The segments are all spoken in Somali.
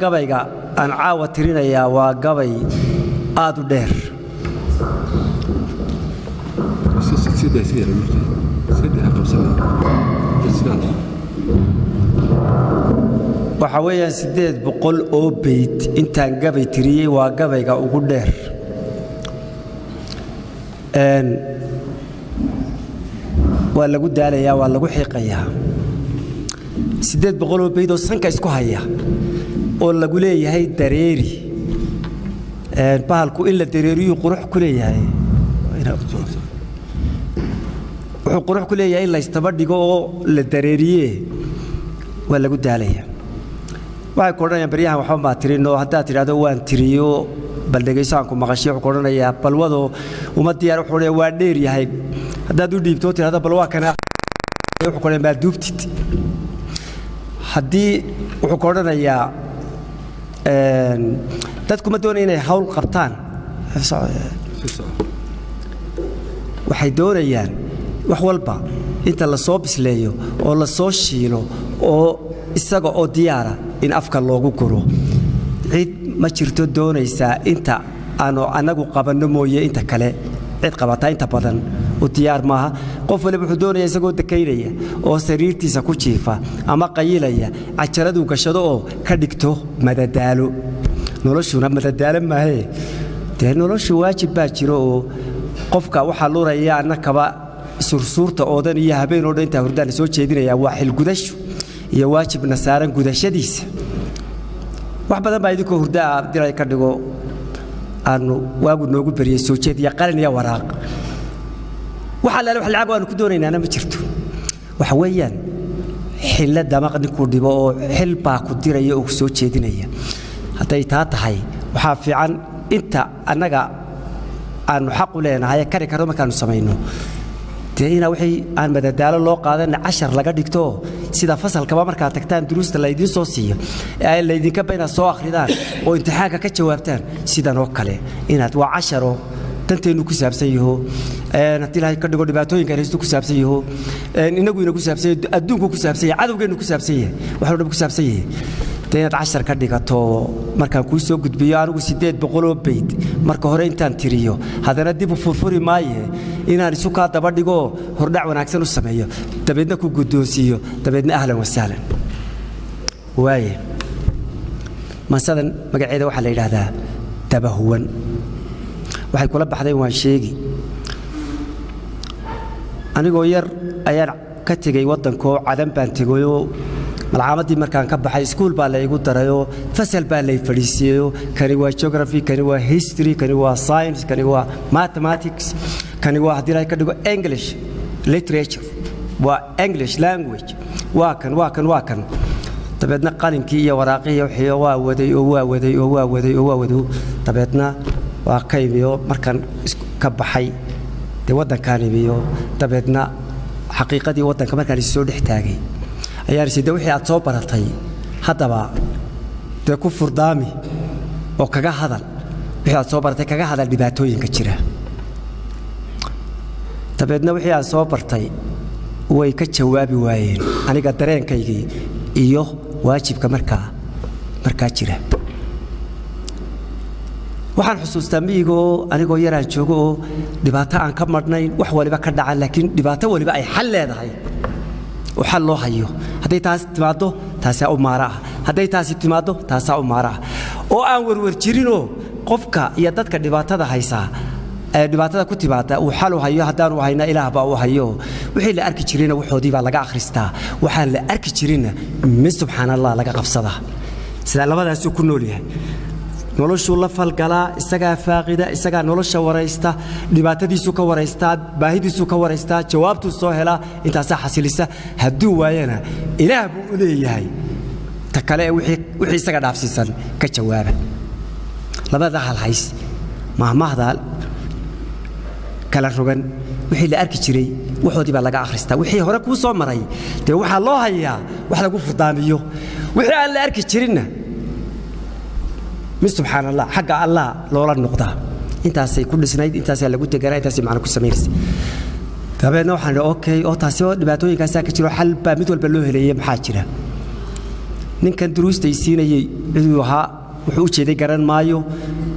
Gabayga aan caawa tirinayaa waa gabay aad u dheer. Waxaa weeyaan 800 oo beyd intaan gabay tiriyey, waa gabayga ugu dheer. Waa lagu daalayaa, waa lagu xiiqayaa. 800 oo beyd oo sanka isku haya oo lagu leeyahay dareeri. Bahalku in la dareeriyuu qurux ku leeyahay, wuxuu qurux ku leeyahay in laystaba dhigo oo la dareeriye. Waa lagu daalaya. Waxay ku odhanayaan baryahan waxba maa tirin, oo haddaad tidhahdo waan tiriyo, bal dhegayso aan ku maqashay, wuxuu ku odhanayaa balwado uma diyaar. Wuxuu odhanaya waa dheer yahay. Haddaad u dhiibto oo tidhahdo bal waa kana, wuxuu ku odhanaya maa duubtid. Haddii wuxuu ku odhanayaa dadku ma doonaya inay hawl qabtaan, waxay doonayaan wax walba inta la soo bisleeyo oo la soo shiilo oo isaga oo diyaara in afka loogu guro. Cid ma jirto doonaysaa inta aanu annagu qabanno mooye, inta kale cid qabataa inta badan u diyaar maaha. Qof waliba wuxuu doonaya isagoo dakaynaya oo sariirtiisa ku jiifa ama qayilaya cajaraduu gashado oo ka dhigto madadaalo. Noloshuna madadaalo maahee, dee noloshu waajib baa jiro oo qofka waxaa luraya annakaba sursuurta oodan iyo habeen oo dhan intaa hurdaan la soo jeedinaya waa xilgudashu iyo waajibna saaran gudashadiisa. Wax badan baa idinkoo hurdaa dilay ka dhigo aanu waagu noogu beriyey soo jeed iyo qalin iyo waraaq. Wax allaale wax lacag aanu ku doonaynaana ma jirto. Waxa weeyaan xillo damaq ninkuu dhibo oo xil baa ku diraya oo ku soo jeedinaya. Hadday taa tahay, waxaa fiican inta annaga aanu xaq u leenahay kari karno markaanu samayno, dee inaa wixii aan madadaalo loo qaadana cashar laga dhigto, sida fasalkaba markaad tagtaan duruusta laydiin soo siiyo ee laydinka ba inaad soo akhridaan oo imtixaanka ka jawaabtaan, sidan oo kale inaad waa casharo danteennu ku saabsan yaho, haddii Ilaahay ka dhigo dhibaatooyinkan haystu ku saabsan yaho, inagu ina ku saabsan yahay, adduunku ku saabsan yahay, cadowgeennu ku saabsan yahay, waxuu dhan ku saabsan yahay, dee inaad cashar ka dhigato. Markaan kuu soo gudbiyo anigu 800 oo beyd, marka hore intaan tiriyo haddana dib u furfuri maaye, inaan isu kaa daba dhigo, hordhac wanaagsan u sameeyo, dabeedna ku guddoonsiiyo, dabeedna ahlan wasahlan. Waaye mansadan magaceeda waxaa la yidhaahdaa Dabahuwan. Waxay kula baxday waan sheegi. Anigoo yar ayaan ka tegey waddankoo Cadan baan tegayoo malcaamadii markaan ka baxay iskuul baa la igu darayoo fasal baa lay fadhiisiiyeyoo kani waa geography, kani waa history, kani waa science, kani waa mathematics, kani waa haddii Ilaahay ka dhigo English literature, waa English language, waa kan, waa kan, waa kan. Dabeedna qalinkii iyo waraaqihii wixii waa waday oo waa waday oo waa waday oo waa waday. Dabeedna waa ka imiyo markaan ka baxay dee waddankaan imiyo, dabeedna xaqiiqadii waddanka markaan is soo dhex taagay ayaan is de wixii aad soo baratay haddaba dee ku furdaami oo kaga hadal, wixii aad soo baratay kaga hadal dhibaatooyinka jira. Dabeedna wixii aan soo bartay way ka jawaabi waayeen aniga dareenkaygii iyo waajibka markaa jira. Waxaan xusuustaa miyigoo anigoo yaraan joogo oo dhibaato aan ka madhnayn, wax waliba ka dhacan, laakiin dhibaato waliba ay xal leedahay oo xal loo hayo. Hadday taas timaaddo taasaa u maara ah, hadday taasi timaaddo taasaa u maara ah, oo aan werwer jirinoo qofka iyo dadka dhibaatada haysaa ee dhibaatada ku timaada uu xal u hayo. Haddaanu hayna Ilaah baa u hayo. Wixii la arki jirayna waxoodii baa laga akhristaa, waxaan la arki jirinna min subxaan Allah laga qabsadaa. Sidaa labadaasuu ku nool yahay, noloshuu la falgalaa, isagaa faaqida, isagaa nolosha waraysta, dhibaatadiisuu ka waraystaa, baahidiisuu ka waraystaa, jawaabtuu soo helaa, intaasaa xasilisa. Hadduu waayana Ilaah buu u leeyahay. Ta kale ee wixii isaga dhaafsiisan ka jawaaba. Labada halhays mahmahda kala rogan, wixii la arki jiray waxoodii baa laga akhristaa, wixii hore kuu soo maray dee waxaa loo hayaa wax lagu furdaamiyo, wixii aan la arki jirinna min subxaan Allah xagga Allah loola noqdaa. Intaasay ku dhisnayd, intaasaa lagu deganaa, intaasay macno ku samaynaysa. Dabeedna waxaan idhi okay, oo taasi oo dhibaatooyinkaasaa ka jiro, xal baa mid walba loo helayay, maxaa jira? Ninkan duruusta i siinayey ciduu ahaa, wuxuu u jeeday garan maayo,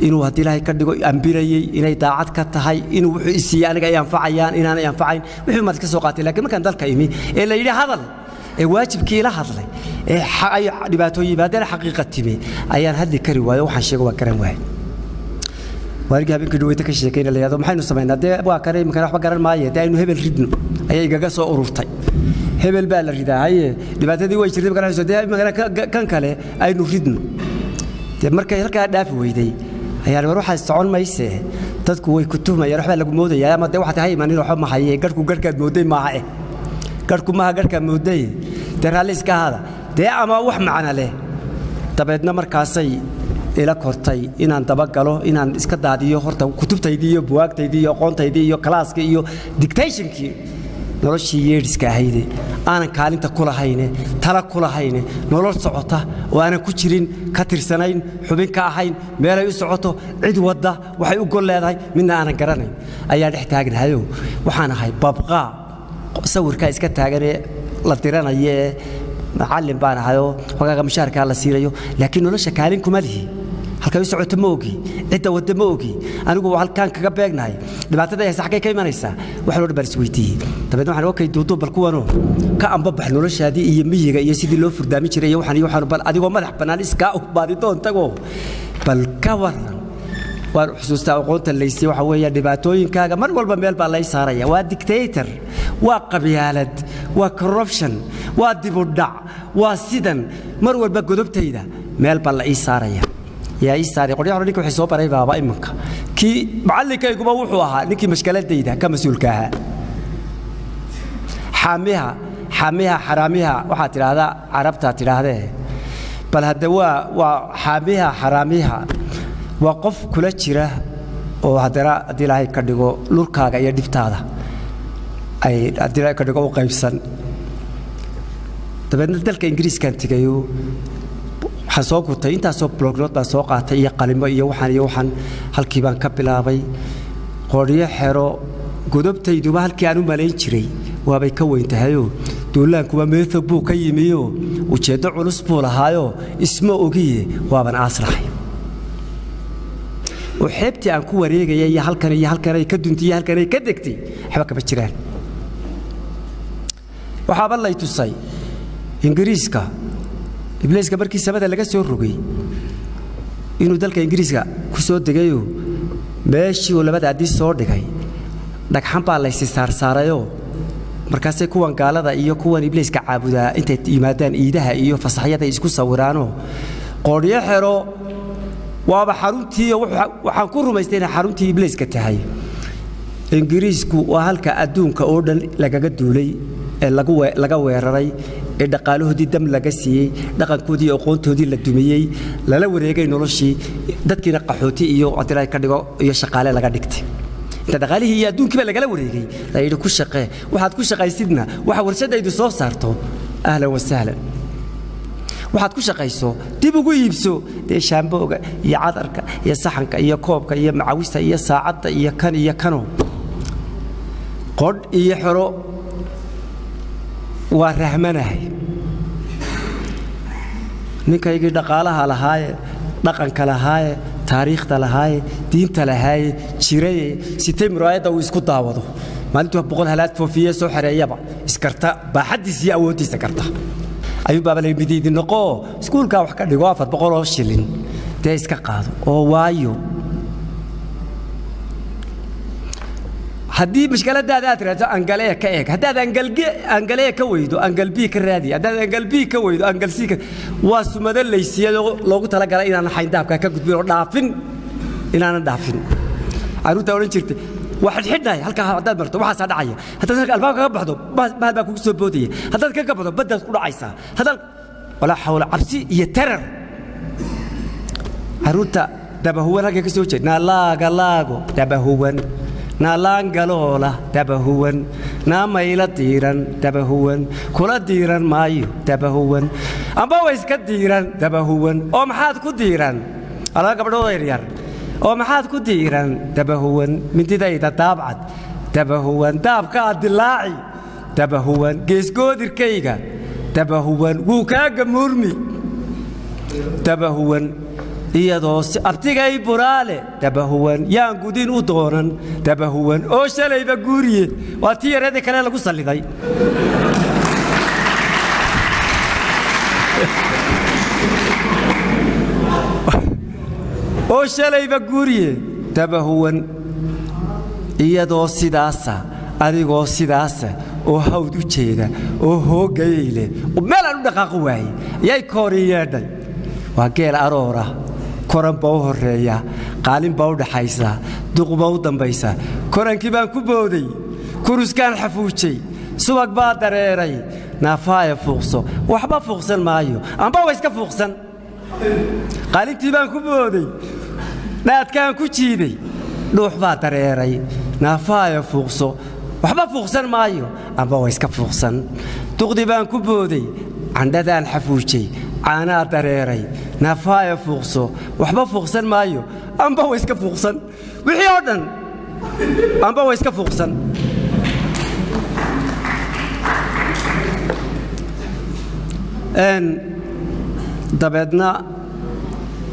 inuu haddii Ilaahay ka dhigo ambirayey, inay daacad ka tahay, inuu wuxuu i siiyey aniga ay anfacayaan, inaanay anfacayn, wixii maad iska soo qaatay. Laakiin markaan dalka imi ee la yidhi hadal, ee waajibkii ila hadlay, ee ay dhibaatooyin yimaadeen, xaqiiqa timi, ayaan hadli kari waayo. Waxaan sheego waa garan waayey. Waarigii habeenkii dhaweyta ka sheekayna la yidhahdo, maxaynu samaynaa? Dee waa kane iminkana waxba garan maaye, dee aynu hebel ridno ayay igaga soo ururtay. Hebel baa la ridaa, haye, dhibaatadii way jirtay magaranayso, dee iminkana kan kale aynu ridno. Dee markay halkaa dhaafi weyday ayaan war waxaa socon mayse, dadku way ku tuhmayaan, waxbaa lagu moodayaa, ama dee waxaad ha imanin, waxba ma haye, garhku garhkaad mooday maaha, garhku maaha garhkaa mooday, dee raalli iska ahaada, dee ama wax macno leh. Dabeedna markaasay ila kortay inaan dabagalo, inaan iska daadiyo horta kutubtaydii iyo buwaagtaydii iyo aqoontaydii iyo kalaaskii iyo dictationkii, noloshii yeedhiska ahayde aanan kaalinta ku lahayne, tala ku lahayne, nolol socota oo aanan ku jirin, ka tirsanayn, xubin ka ahayn, meelay u socoto, cid wadda, waxay u gol leedahay midna aanan garanayn ayaan dhex taagnahayo. Waxaan ahay babqaa sawirkaa iska taaganee la diranaya ee macallin baan ahayoo hogaaga mushaarkaa la siinayo, laakiin nolosha kaalin kuma lihi. Halkay u socoto ma ogi, cidda wadda ma ogi, anigu halkaan kaga beegnahay, dhibaatada ay haysa xaggay ka imanaysaa, wax loo dhan baan isweydiiyey. Dabeedna waxaan okay duuduub, bal kuwanoo ka ambabax noloshaadii iyo miyiga iyo sidii loo furdaamin jiray iyo waxaan iyo waxaan, bal adigoo madax bannaan iskaa u baadidoon tagoo bal ka warran. Waan xusuustaa aqoonta laysay waxa weeye dhibaatooyinkaaga mar walba meel baa lay saaraya: waa dictator, waa qabyaalad, waa corruption, waa dibudhac, waa sidan. Mar walba godobtayda meel baa la ii saaraya. Yaa ii saaray? Qoryaha hore ninka waxay soo baray baaba iminka kii macallinkayguba wuxuu ahaa ninkii mashkaladayda ka mas-uulka ahaa. Xaamiha, xaamiha, xaraamiha waxaad tidhaahdaa, carabtaa tidhaahdee, bal hadda waa xaamiha, xaraamiha, waa qof kula jira oo haddana haddii Ilaahay ka dhigo lurkaaga iyo dhibtaada ay haddii Ilaahay ka dhigo u qaybsan. Dabeedna dalka Ingiriiskan tegayo, waxaan soo gurtay intaasoo blognood baan soo qaatay iyo qalimo iyo waxaan iyo waxaan, halkii baan ka bilaabay. Qoryo xero godobtayduba halkii aan u malayn jiray waabay ka weyn tahayoo, duulaankuba meefog buu ka yimiyo, ujeeddo culus buu lahaayoo, isma ogiye waaban aaslahay oo xeebtii aan ku wareegaya iyo halkan iyo halkan ay ka duntay iyo halkan ay ka degtay waxba kama jiraan. Waxaaba lay tusay Ingiriiska ibliiska markii samada laga soo rogay inuu dalka Ingiriiska ku soo degayoo meeshii uu labada addis soo dhigay dhagxan baa laysi saarsaarayoo, markaasay kuwan gaalada iyo kuwan ibliiska caabudaa intay yimaadaan iidaha iyo fasaxyada isku sawiraanoo. Qoodhyo xero waaba xaruntii, waxaan ku rumaystay inay xaruntii ibliiska tahay. Ingiriisku waa halka adduunka oo dhan lagaga duulay ee laga weeraray, ee dhaqaalahoodii dam laga siiyey, dhaqankoodii iyo aqoontoodii la dumiyey, lala wareegay noloshii dadkiina, qaxooti iyo haddii ka dhigo iyo shaqaale laga dhigtay. Inta dhaqaalihii iyo adduunkiiba lagala wareegay la yidhi ku shaqee, waxaad ku shaqaysidna waxa warshadaydu soo saarto, ahlan wasahlan, waxaad ku shaqayso dib ugu iibso, dee shaambooga iyo cadarka iyo saxanka iyo koobka iyo macawista iyo saacadda iyo kan iyo kano. Qodh iyo xero waa rahmanahay. Ninkaygii dhaqaalaha lahaaye, dhaqanka lahaaye, taariikhda lahaaye, diinta lahaaye, jiraye, sitay muraayadda uu isku daawado maalintuu 100 halaad foofiye soo xereeyaba, iskarta baaxaddiisa iyo awooddiisa karta, ayuu baaba la midiidi noqoo iskuulkaa wax ka dhigo, 400 oo shilin dee iska qaado oo waayo. Haddii mashkaladaada aad raadso angalee ka eeg, haddaad angalee ka weydo angal B ka raadi, haddaad angal B ka weydo angal C ka. Waa sumado laysiyadoo loogu talagalay inaanan xayndaabkaa ka gudbin oo dhaafin, inaanan dhaafin. Carruurtaa odhan jirtay waa xidhxidhnahay, halkaa haddaad marto waxaasaa dhacaya, haddaad halka albaabka ka baxdo bahal baa kugu soo boodaya, haddaad ka baxdo baddaad ku dhacaysaa, haddaad walaa xawla, cabsi iyo tarar. Carruurta dabahuwan halka ka soo jeed, naa laaga laago dabahuwan, naa laangaloola dabahuwan, naa mayla diiran dabahuwan, kula diiran maayo dabahuwan, amba wa iska diiran dabahuwan, oo maxaad ku diiran alaba gabdhooda yaryar, oo maxaad ku diiran dabahuwan, mindidayda daabcad dabahuwan, daabkaa dilaaci dabahuwan, geesgoodirkayga dabahuwan, wuu kaa gamuurmi. Dabahuwan iyadoo abtigay Buraale, dabahuwan yaan gudin u doonan, dabahuwan oo shalayba guuriye. Waa tii yareedii kale lagu salliday. Oo shalayba guuriye, dabahuwan iyadoo sidaasa, adigoo sidaasa oo hawd u jeeda oo hoogayay leh, meel aan u dhaqaaqo waayey, yay koorii yeedhay. Waa geel aroora, koran baa u horreeya, qaalin baa u dhaxaysa, duq baa u dambaysa. Korankii baan ku booday, kuruskaan xafuujay, subag baa dareeray. Naafaaya fuuqso, waxba fuuqsan maayo, amba wa iska fuuqsan. Qaalintii baan ku booday, dhaadkaan ku jiiday, dhuux baa dareeray. Naafaaya fuuqso, waxba fuuqsan maayo, amba wa iska fuuqsan. Duqdii baan ku booday, candhadaan xafuujay, caanaa dareeray. Naafaaya fuuqso, waxba fuuqsan maayo, amba wa iska fuuqsan. Wixii oo dhan amba wa iska fuuqsan. Dabeedna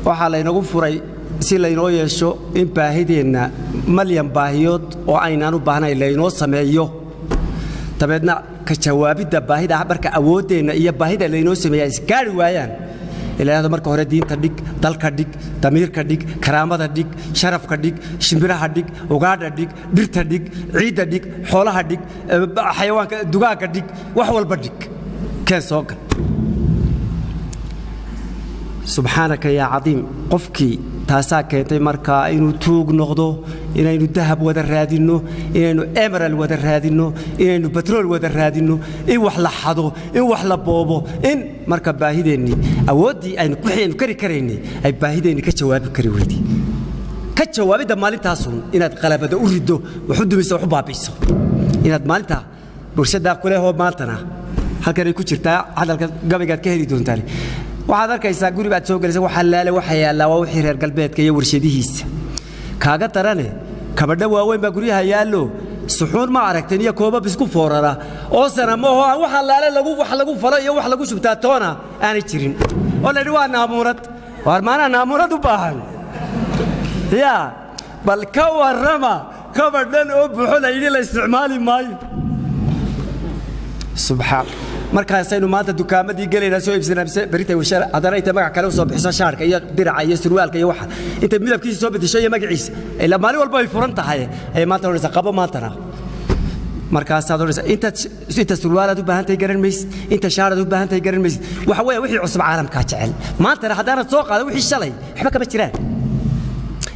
waxaa laynagu furay si laynoo yeesho in baahideenna malyan baahiyood oo aynaan u baahnayn laynoo sameeyo. Dabeedna ka jawaabidda baahida marka awooddeenna iyo baahida laynoo sameeya isgaari waayaan, ilaahdo marka hore diinta dhig, dalka dhig, damiirka dhig, karaamada dhig, sharafka dhig, shimbiraha dhig, ugaadha dhig, dhirta dhig, ciidda dhig, xoolaha dhig, xayawaanka dugaagga dhig, wax walba dhig, keen soo gal. Subxaanaka yaa cadiim. Qofkii taasaa keentay markaa inuu tuug noqdo, inaynu dahab wada raadinno, inaynu emeral wada raadinno, inaynu batrool wada raadinno, in wax la xado, in wax la boobo, in marka baahideennii awooddii aynu wixii kari karaynay ay baahideenni ka jawaabi kari weyday. Ka jawaabidda maalintaasun inaad qalabada u riddo, wax u dumiso, wax u baabi'iso, inaad maalintaa bulshadaa kulehoo maantana halkanay ku jirtaa hadalka gabaygaad ka heli doontaan. Waxaad arkaysaa guri baad soo gelaysa, waxa laale waxa yaallaa waa wixii reer galbeedka iyo warshadihiisa. Kaaga darane kabadho waaweyn baa guryaha yaallo, suxuun ma aragteen iyo koobab isku foorara oo sana ma oho aan waxa laale lagu wax lagu falo iyo wax lagu shubtaa toona aanay jirin, oo la yidhi waa naamuunad. Waar maanaa naamuunad u baahan yaa? Bal ka warrama kabadhan oo buuxo la yidhi la isticmaali maayo. Subxaan. Markaasaynu maanta dukaamadii gelaynaa, soo iibsanaa, mise berita washar haddana intay magac kale u soo bixiso shaarka iyo diraca iyo surwaalka iyo waxa intay midabkiisa soo bedesho iyo magaciisa, ilaa maalin walba ay furan tahay, ayay maanta odhanaysaa qabo maantana. Markaasaad odhanaysaa intaad inta surwaalaad u baahan tahay garan maysid, inta shaaraad u baahan tahay garan maysid. Waxa weeye wixii cusub caalamkaa jecel. Maantana haddaanad soo qaado wixii shalay waxba kama jiraan.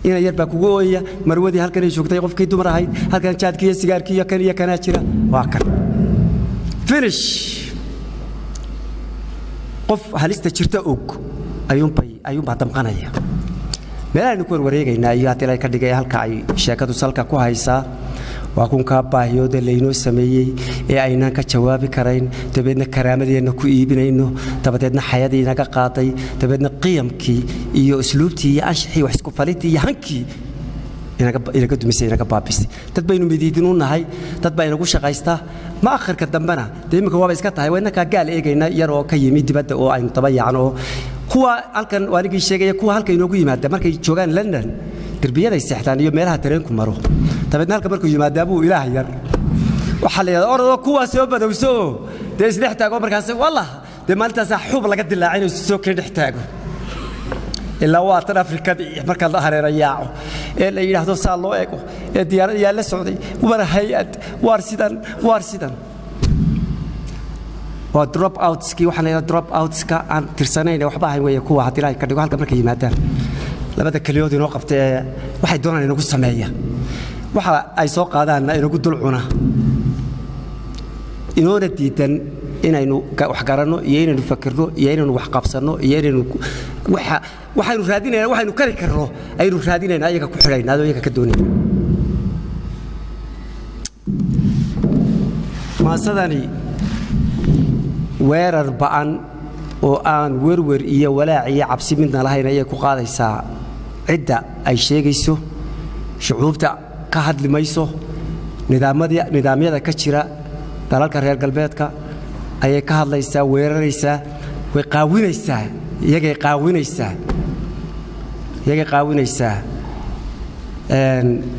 Ina yar baa kugu ooyaya, marwadii halkanay joogtay, qofkii dumar ahayd halkan jaadkii iyo sigaarkii iyo kan iyo kanaa jira, waa kan finish. Qof halista jirta og ayuunbay ayuunbaa damqanaya. Meelahaynu ku warwareegaynaa iyo haddii la ka dhigay halka ay sheekadu salka ku haysaa waa kunkaa baahiyooda laynoo sameeyey ee aynaan ka jawaabi karayn, dabeedna karaamadeenna ku iibinayno, dabadeedna xayadii naga qaaday, dabeedna qiyamkii iyo usluubtii iyo anshixii wax isku falidii iyo hankii inaga dumisay, inaga baabisay. Dad baynu midiidin u nahay, dad baa inagu shaqaystaa. Ma akhirka dambena dee iminka waaba iska tahay, waa innakaa gaal eegayna yar oo ka yimi dibadda oo aynu daba yaacno, oo kuwa halkan waa anigii sheegaya, kuwa halka inoogu yimaada markay joogaan London derbiyaday seexdaan iyo meelaha tareenku maro. Dabeedna halka markuu yimaadaa buu ilaah yar waxaa la yidhahdaa orodoo kuwaa soo badowso oo dee isdhex taago. Markaas wallah dee maalintaasaa xub laga dilaacay inuu soo keen dhex taago, ilaa waa tan Afrikadii marka la hareera yaaco ee la yidhaahdo saa loo eego ee diyaarad yaa la socday, war hay-ad, waar sidan, waar sidan. Waa drop outskii, waxaan la yidhahdaa drop outska aan tirsanayn ee waxba ahayn weeye, kuwa haddii ilaahay ka dhigo halka markay yimaadaan labada keliyood inoo qabta ee waxay doonaan inagu sameeya, waxa ay soo qaadaanna inagu dul cuna, inoona diidan inaynu wax garanno iyo inaynu fakirno iyo inaynu wax qabsanno iyo inaynu waxa waxaynu raadinayna, waxaynu kari karno aynu raadinayna, ayaga ku xidhayna adoo iyaga ka doonayna. Maasadani weerar ba'an oo aan werwer iyo walaac iyo cabsi midna lahayn ayay ku qaadaysaa cidda ay sheegayso. Shucuubta ka hadli mayso, nidaamada nidaamyada ka jira dalalka reer galbeedka ayay ka hadlaysaa, weeraraysaa, way qaawinaysaa. Iyagay qaawinaysaa, iyagay qaawinaysaa.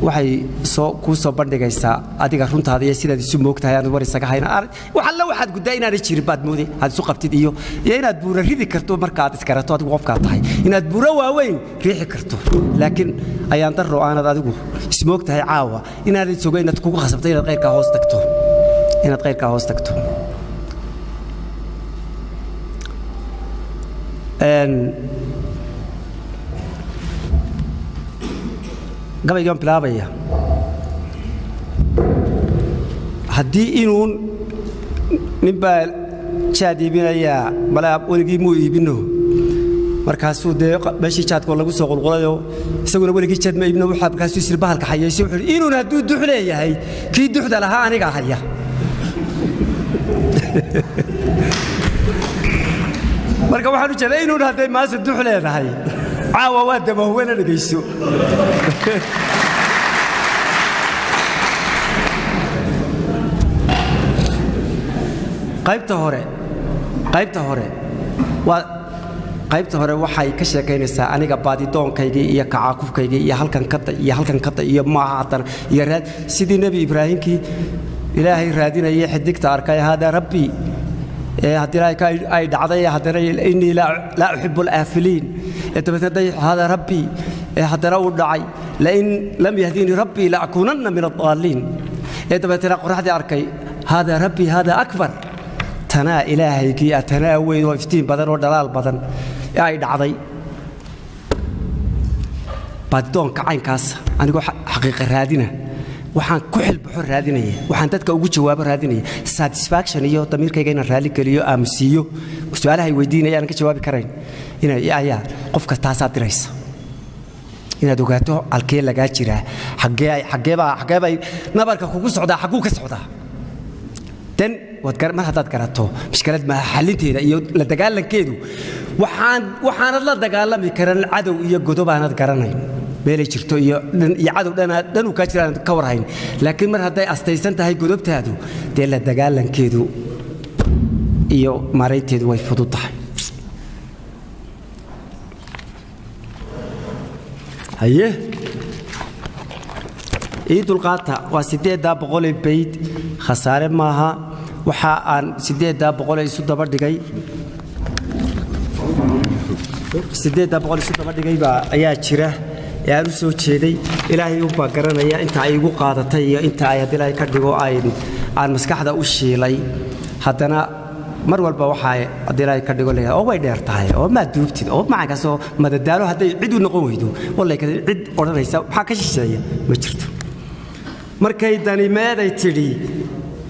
Waxay soo kuu soo bandhigaysaa adiga runtaada iyo sidaad isu moogtahay aanad war isaga hayn. Wax alle waxaad guddaa inaanay jirin baad mooday aad isu qabtid, iyo inaad buura ridi karto markaad isgarato adigu qofkaad tahay, inaad buuro waaweyn riixi karto. Laakiin ayaan darro aanad adigu ismoog tahay caawa inaanad isogo inaad kugu khasabto inaad qayrkaa hoos tagto, inaad qayrkaa hoos tagto. Gabaygaan bilaabaya. Haddii inuun nin baa jaad iibinayaa, malaa weligii muu iibino, markaasuu dee meeshii jaadkoo lagu soo qulqulayoo isaguna weligii jaad ma iibino. Waxaa markaasuu isir bahalka xayeysay, wuxuu inuun hadduu dux leeyahay, kii duxda lahaa anigaa haya. Marka waxaan u jeedaa inuun hadday maase dux leedahay, caawa waa dabahwana. Dhegayso. Qaybta hore, qaybta hore waa qaybta hore waxay ka sheekaynaysaa aniga baadidoonkaygii iyo kacaakufkaygii iyo halkan kada iyo halkan kada iyo maaha haddana iyo raad, sidii Nebi Ibraahimkii Ilaahay raadinayay xidigta arkay, haadaa rabbi, ee haddii Ilaahay ay dhacday haddana innii laa uxibu alaafiliin, ee dabeetna day haadaa rabbi, ee haddana uu dhacay lain lam yahdinii rabbii la akuunanna min addaaliin, ee dabeetna qoraxdii arkay, haadaa rabbii haadaa akbar, tanaa Ilaahaygii ah, tanaa weyn oo iftiin badan oo dhalaal badan, ee ay dhacday. Baadidoonka caynkaasa anigoo xaqiiqa raadina, waxaan ku xilbaxo raadinaya, waxaan dadka ugu jawaabo raadinaya, satisfaction iyo damiirkayga inaan raalli geliyo, aamusiiyo su-aalahay weydiinaya aanan ka jawaabi karayn inay ayaa qofka taasaa diraysa inaad ogaato halkee lagaa jiraa, xaggee xaggeebaa xaggeebay nabarka kugu socdaa, xagguu ka socdaa. Dan waad mar haddaad garato mushkilad maaha xalinteeda iyo la dagaalankeedu. Waxaan waxaanad la dagaalami karan cadow iyo godobaanad garanayn meelay jirto iyo iyo cadow dhanuu kaa jiraan ka warhayn. Laakiin mar hadday astaysan tahay godobtaadu, dee la dagaalankeedu iyo maaraynteedu way fudud tahay. Haye, ii dulqaata, waa 800 bayd, khasaare maaha. Waxa aan 800 isu daba dhigay, 800 isu daba dhigay baa ayaa jira ee aan u soo jeeday. Ilaahay unbaa garanaya inta ay igu qaadatay iyo inta ay haddii Ilaahay ka dhigo aan maskaxda u shiilay. Haddana mar walba waxaa haddii Ilaahay ka dhigo leeyahay oo way dheer tahay oo maad duubtid oo macankaasoo madadaalo hadday cid u noqon weydo, wallay cid odhanaysa maxaa ka shisheeya ma jirto. Markay dani meeday tidhi,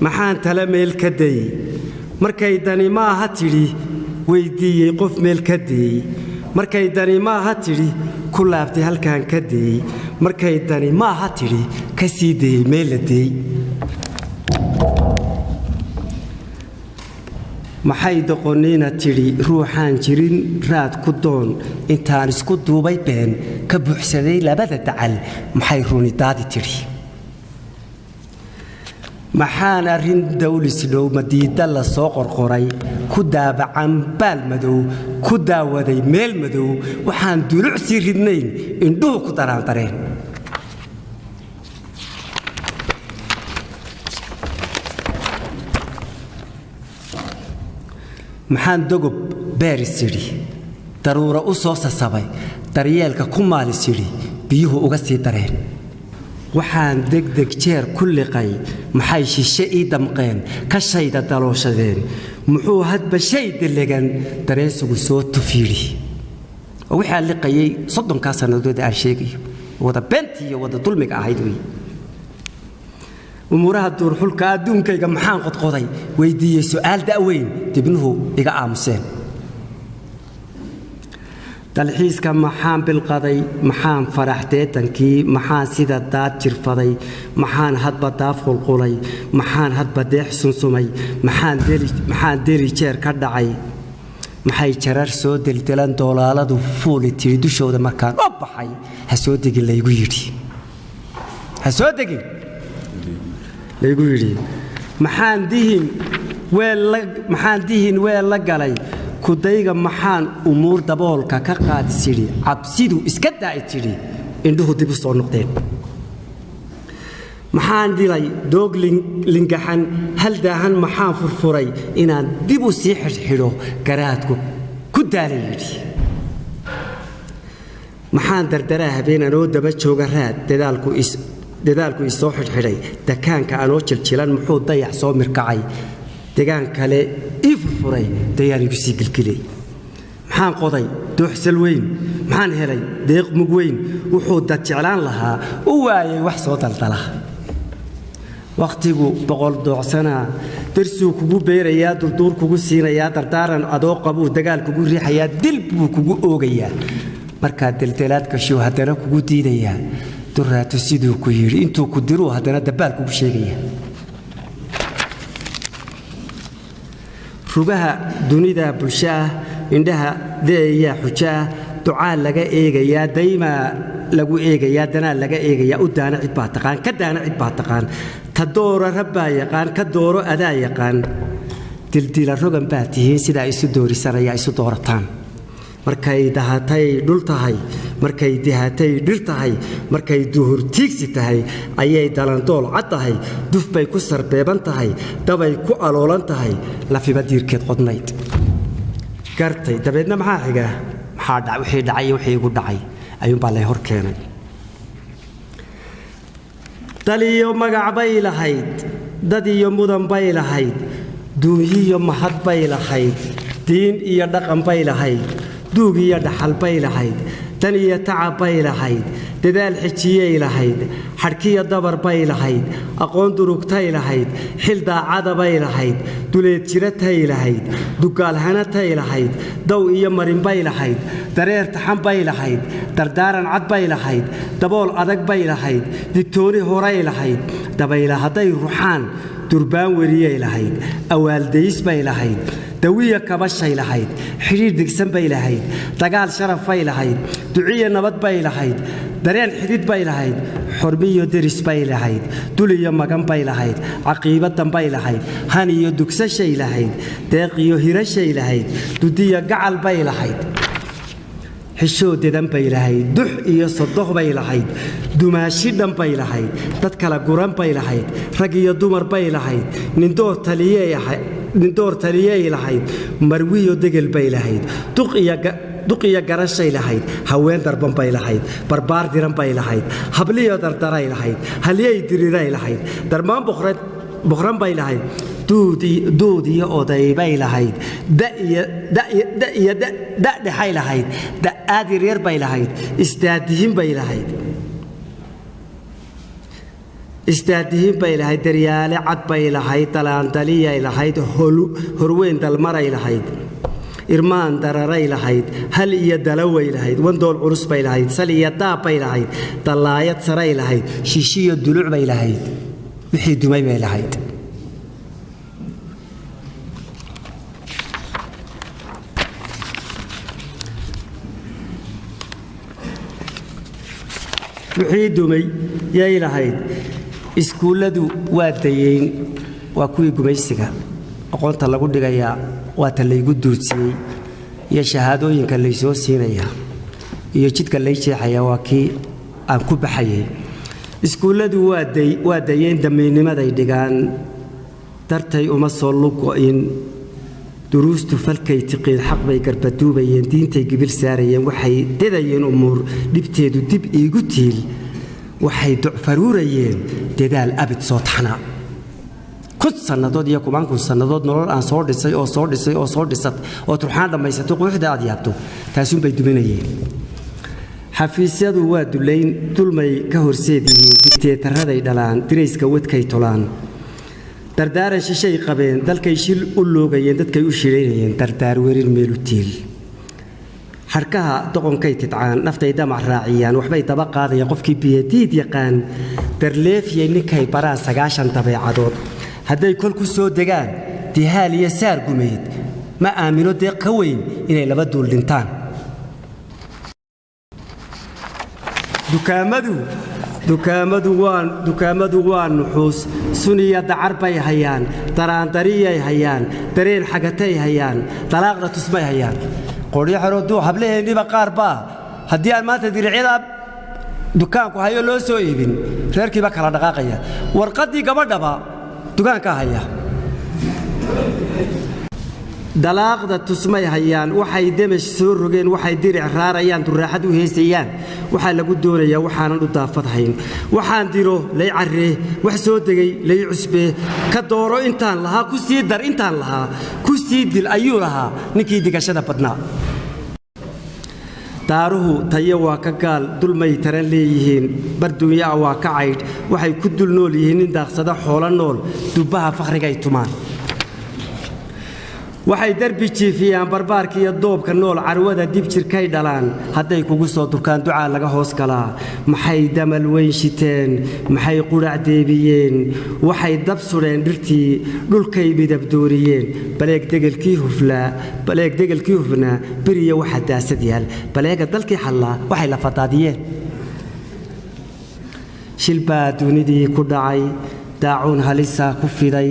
maxaan tala meel ka dayey? Markay dani maaha tidhi, weyddiiyey qof meel ka deeyey. Markay dani maaha tidhi, ku laabtay halkaan ka deeyey. Markay dani maaha tidhi, ka sii deeyey meel la deeyey. Maxay doqoniina tidhi, ruuxaan jirin raad ku doon? Intaan isku duubay been ka buuxsaday labada dacal. Maxay runidaadi tidhi? Maxaan arrin dawlis dhow madiida la soo qorqoray ku daabacan baal madow, ku daawaday meel madow? Waxaan duluc sii ridnayn indhuhu ku daraandareen. Maxaan dogob beeris idhi, daruuro u soo sasabay, daryeelka ku maalis idhi, biyuhu uga sii dareen? Waxaan degdeg jeer ku liqay, maxay shishe ii damqeen, ka shayda dalooshadeen? Muxuu hadba shay delegan dareensigu soo tufiidhi? Oo wixii aan liqayay 30-kaa sannadood aan sheegayo wada beentii iyo wada dulmiga ahayd wey. Umuuraha duurxulka adduunkayga maxaan qodqoday, weydiiyey su'aal da'weyn, dibnuhu iga aamuseen? Dalxiiska maxaan bilqaday, maxaan farax deetankii, maxaan sida daad jirfaday, maxaan hadba daaf qulqulay, maxaan hadba deex sunsumay, maxaan deli jeer ka dhacay? Maxay jarar soo deldelan doolaaladu fuuli tidhi dushooda markaan u baxay? Ha soo degin laygu yidhi, ha soo degin laygu yidhi. Maxaan dihin weel la, maxaan dihin weel la galay, Kudayga maxaan umuur daboolka ka qaadis yidhi, cabsidu iska daa'i tidhi, indhuhu dib u soo noqdeen. Maxaan dilay doog lingaxan hal daahan, maxaan furfuray inaan dib u sii xidhxidho, garaadku ku daala yidhi. Maxaan dardaraa habeen anoo daba jooga raad, dadaalku isoo xidhxidhay dakaanka anoo jiljilan, muxuu dayax soo mirkacay degaan kale ii furfuray, dayaan igu sii gilgilay. Maxaan qoday dooxsal weyn, maxaan helay deeq mug weyn, wuxuu dad jeclaan lahaa u waayay wax soo daldala. Wakhtigu boqol doocsanaa, darsuu kugu beerayaa, durduur kugu siinayaa, dardaaran adoo qabuu dagaal kugu riixayaa, dil buu kugu oogayaa, markaad deldelaad gashuu haddana kugu diidayaa, duraato siduu ku yidhi intuu ku diruu haddana dabbaal kugu sheegaya. Rugaha dunida bulsho ah, indhaha deeyaa xujo ah, ducaa laga eegayaa, daymaa lagu eegayaa, danaa laga eegayaa. U daana cid baa taqaan, ka daana cid baa taqaan, ta doora rabbaa yaqaan, ka dooro adaa yaqaan. Dildila rogan baa tihiin, sidaa isu doorisanayaa isu doorataan. Markay dahatay dhul tahay, markay dihatay dhir tahay, markay duhur tiigsi tahay, ayay dalandool cad tahay, duf bay ku sarbeeban tahay, dabay ku aloolan tahay, lafiba diirkeed qodnayd. Gartay. Dabeedna maxaa xiga? Maxaa wixii dhacay iyo wixii igu dhacay ayuunbaa lay hor keenay. Dal iyo magac bay lahayd, dad iyo mudan bay lahayd, duunyiyo mahad bay lahayd, diin iyo dhaqan bay lahayd, duug iyo dhaxal bay lahayd, dan iyo tacab bay lahayd, dadaal xijiyay lahayd, xadhkiyo dabar bay lahayd, aqoon durugtay lahayd, xil daacada bay lahayd, duleed jiratay lahayd, dugaalhanatay lahayd, daw iyo marin bay lahayd, dareer taxan bay lahayd, dardaaran cad bay lahayd, dabool adag bay lahayd, digtooni horay lahayd, dabayla hadday ruxaan durbaan weriyay lahayd, awaaldays bay lahayd, dawiya kabashay lahayd, xidhiir digsan bay lahayd, dagaal sharaf bay lahayd, duciya nabad bay lahayd, dareen xidid bay lahayd, xormiyo deris bay lahayd, dul iyo magan bay lahayd, caqiiba dambay lahayd, han iyo dugsashay lahayd, deeq iyo hirashay lahayd, dudiya gacal bay lahayd, xishoo dedan bay lahayd, dux iyo sodoh bay lahayd, dumaashi dhan bay lahayd, dad kala guran bay lahayd, rag iyo dumar bay lahayd, nindoor taliyey lahayd, marwiyo degel bay lahayd, duq iyo garashay lahayd, haween darban bay lahayd, barbaar diran bay lahayd, habliyo dardaray lahayd, halyey diriray lahayd, darmaan boqran bay lahayd, duud iyo oday bay lahayd, da iyo dadhexay lahayd, da'aad yaryar bay lahayd, isdaadihin bay lahayd, isdaadihin bay lahayd, daryaale cad bay lahayd, dalaandaliyay lahayd, horweyn dalmaray lahayd, irmaan dararay lahayd, hal iyo dalaway lahayd, wandool culus bay lahayd, sal iyo daab bay lahayd, dallaayad saray lahayd, shishiyo duluc bay lahayd, wixii dumay bay lahayd. Wixii dumay yay lahayd. Iskuulladu waa dayeyn, waa kuwii gumaysiga, aqoonta lagu dhigayaa waa ta laygu duudsiyey, iyo shahaadooyinka laysoo siinayaa iyo jidka lay jeexayaa waa kii aan ku baxayay. Iskuulladu waa dayeyn, damiinnimaday dhigaan, dartay uma soo lugo'in, duruustu falkay tiqiin, xaq bay garbaduubayeen, diintay gibil saarayeen, waxay dedayeen umuur dhibteedu dib iigu tiil, waxay docfaruurayeen dadaal abid soo taxnaa. 1000 sannadood iyo kumaan kun sannadood nolol aan soo dhisay oo soo dhisay oo soo dhisat oo turxaan dhammaysato, quruxda aad yaabto, taasuunbay duminayeen. Xafiisyadu waa dulayn, dulmay ka horseed yihiin, digteetaraday dhalaan, dirayska wadkay tolaan, dardaaran shishay qabeen, dalkay shil u loogayeen, dadkay u shilaynayeen, dardaar werin meelu tiil. Xadhkaha doqonkay tidcaan, naftay damac raaciyaan, waxbay daba qaadayaan qofkii biyadiid yaqaan, darleefiyay ninkay baraan 90 dabeecadood, hadday kol ku soo degaan dihaal iyo saar gumeyd, ma aamino deeq ka weyn inay laba duul dhintaan. Dukaamadu Dukaamadu waa nuxuus, suniya dacar bay hayaan, daraandariyay hayaan, dareen xagatay hayaan, dalaaqda tusmay hayaan. Qoryaxarooduu hablaheenniiba qaar baa haddii aan maanta diricyada dukaanku hayo loo soo iibin, reerkiiba kala dhaqaaqaya, warqaddii gabadhaba dukaankaa haya. Dalaaqda tusmay hayaan, waxay demesh soo rogeen, waxay diric raarayaan, duraaxad u heesayaan, waxaa lagu doonayaa waxaanan u daafadhayn. Waxaan diro lay carree, wax soo degay lay cusbee, ka dooro intaan lahaa, ku sii dar intaan lahaa, ku sii dil ayuu lahaa ninkii digashada badnaa. Daaruhu tayo waa ka gaal, dulmay taran leeyihiin, barduunyaa waa ka caydh, waxay ku dul nool yihiin nin daaqsada xoolo nool, dubbaha fakhrigay tumaan. Waxay derbi jiifiyaan barbaarka iyo doobka nool, carwada dib jirkay dhalaan, hadday kugu soo durkaan ducaa laga hoos galaa. Maxay damal weyn shiteen? Maxay qudhac deebiyeen? Waxay dab sudheen dhirtii, dhulkay midabdooriyeen. Baleeg degelkii huflaa, baleeg degelkii hufnaa, beriya waxa daasad yaal, baleega dalkii xallaa, waxay la fadaadiyeen. Shil baa dunidii ku dhacay, daacuun halisa ku fiday,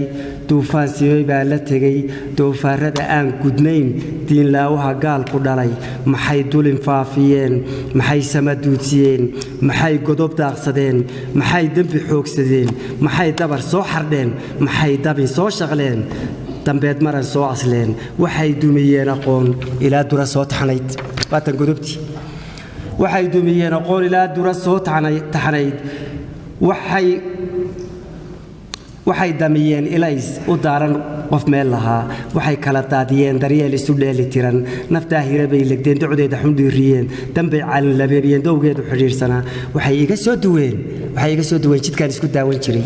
duufaan simay baa la tegey, doofaarrada aan gudnayn, diinlaawaha gaalku dhalay. Maxay dulin faafiyeen? Maxay samaduudsiyeen? Maxay godob daaqsadeen? Maxay dembi xoogsadeen? Maxay dabar soo xardheen? Maxay dabin soo shaqleen? Dambeed maran soo asleen. Waxay dumiyeen aqoon ilaa dura soo taxnayd, waatan godobtii. Waxay dumiyeen aqoon ilaa dura soo taxnayd. Waxay damiyeen ilays u daaran qof meel lahaa. Waxay kala daadiyeen daryeel isu dheeli tiran. Naftaa hira bay legdeen, docdeeda xundhiiriyeen, dambay calin labeebiyeen, dowgeedu xidhiidhsanaa. Waxay iga soo duween jidkaan isku daawan jiray.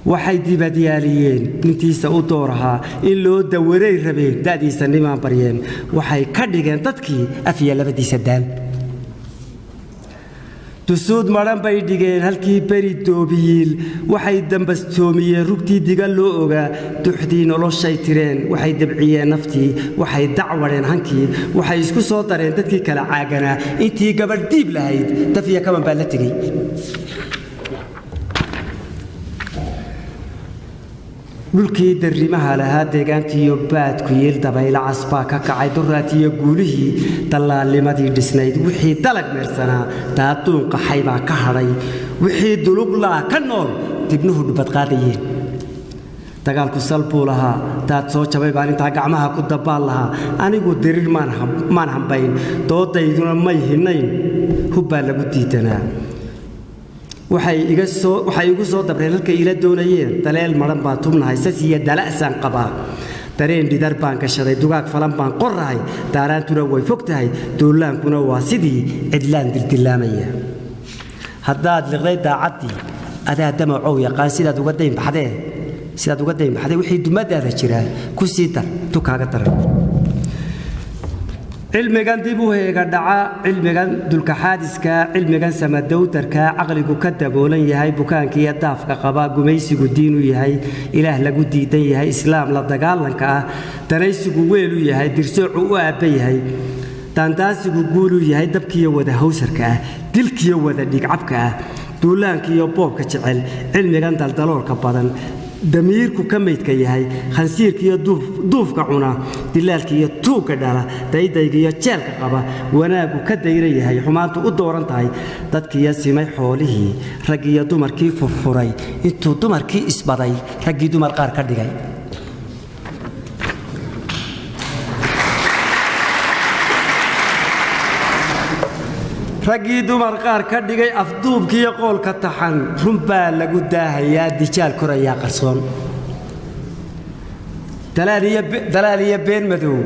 Waxay dibadyaaliyeen nintiisa u door ahaa, in loo dawaray rabeen, da'diisa nimaan baryeen. Waxay ka dhigeen dadkii af iyo labadiisa daal. Dusuud madhan bay dhigeen halkii beri doobiyiil. Waxay dambastoomiyeen rugtii diga loo ogaa. Duxdii noloshay tireen. Waxay dabciyeen naftii. Waxay dacwadheen hankii. Waxay isku soo dareen dadkii kala caaganaa. Intii gabadh diib lahayd dafiya kaban baa la tegey. Dhulkii darrimaha lahaa, deegaantiiyo baadku yiil, dabaylo cas baa ka kacay. Duraatiyo guulihii dallaalnimadii dhisnayd, wixii dalag meersanaa, daaduun qaxay baa ka hadhay. Wixii duluglaa ka nool dibnuhu dhubadqaadayeen. Dagaalku sal buu lahaa, daad soo jabay baan intaa gacmaha ku dabaal lahaa. Anigu dirir maan hambayn, doodayduna may hinayn, hub baa lagu diidanaa. Waxay igu soo dabreen halkay ila doonayeen. Daleel madhan baan tubnahay, sasiyo dala'saan qabaa, dareen dhidar baan gashaday, dugaag falan baan qorahay, daaraantuna way fog tahay, duulaankuna waa sidii cidlaan dildillaamaya. Haddaad liqday daacaddii, adaa damacow yaqaan sidaad uga daynbaxdee, sidaad uga daynbaxday. Wixii dumadaada jiraa ku sii dar tukaaga daran. Cilmigan dib u heega dhaca, cilmigan dulkaxaadiska, cilmigan samadowdarka, caqligu ka daboolan yahay, bukaankiiyo daafka qaba, gumaysigu diinu yahay, ilaah lagu diidan yahay, islaam la dagaalanka ah, danaysigu weelu yahay, dirsoocu u aabba yahay, daandaansigu guulu yahay, dabkiiyo wada hawsarka ah, dilkiyo wada dhigcabka ah, duulaankiiyo boobka jecel, cilmigan daldaloolka badan, damiirku ka maydka yahay, khansiirkiiyo duufka cuna, dilaalkiiyo tuugga dhala, daydaygiiyo jeelka qaba, wanaaggu ka dayran yahay, xumaantu u dooran tahay, dadkiiyo simay xoolihii, raggiiyo dumarkii furfuray, intuu dumarkii isbaday raggii dumar qaar ka dhigay. Raggii dumar qaar ka dhigay, afduubkiiyo qoolka taxan, run baa lagu daahayaa, dijaal korayaa qarsoon. Dalaal iyo been madow